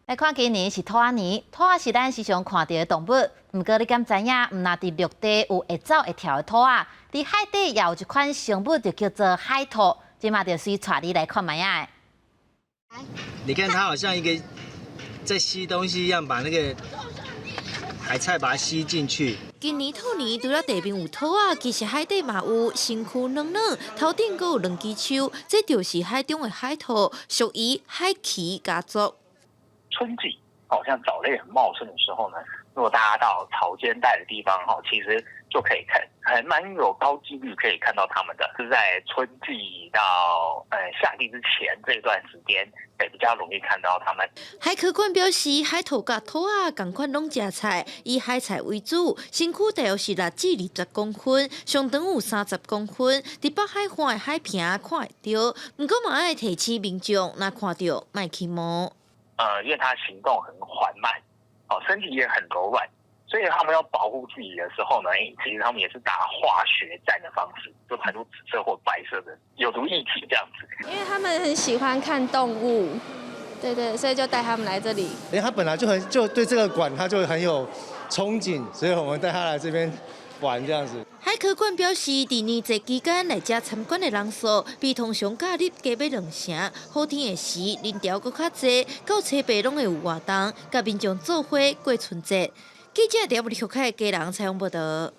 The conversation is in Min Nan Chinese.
來看今年是兔仔年，兔仔是咱時常看著的動物。毋過你敢知影，毋但佇陸地有會走會跳的兔仔，佇海底也有一款生物，就叫做海兔。這馬就隨帶你來看覓仔。你看它好像一個在吸東西一樣，把那個海菜把它吸進去。今年兔年除了地面有兔仔，其實海底嘛有，身軀軟軟，頭頂閣有兩支鬚，這就是海中的海兔，屬於海鰭家族。春季，好像藻類很茂盛的時候呢，如果大家到潮間帶的地方，哈，其實就可以看，還蠻有高幾率可以看到它們的。是在春季到夏季之前這段時間，比較容易看到它們。海科館表示，海兔佮兔仔仝款攏食菜，以海菜為主，身軀大約是6至20公分，上長有30公分。佇北海岸的海坪看會著，毋過嘛愛提醒民眾，若看著莫去摸。因為它行動很緩慢，哦，身體也很柔軟，所以他們要保護自己的時候呢，其實他們也是打化學戰的方式，就排出紫色或白色的有毒液體這樣子。因為他們很喜歡看動物，對對，所以就帶他們來這裡。因為他本來就很就對這個館，他就很有憧憬，所以我們帶他來這邊玩這樣子。海科館表示，佇年節期間來遮參觀的人數比通常假日加欲兩成。好天的時，人潮閣較濟，到初八攏會有活動，佮民眾做伙過春節。記者佇物裡開家人採訪報道。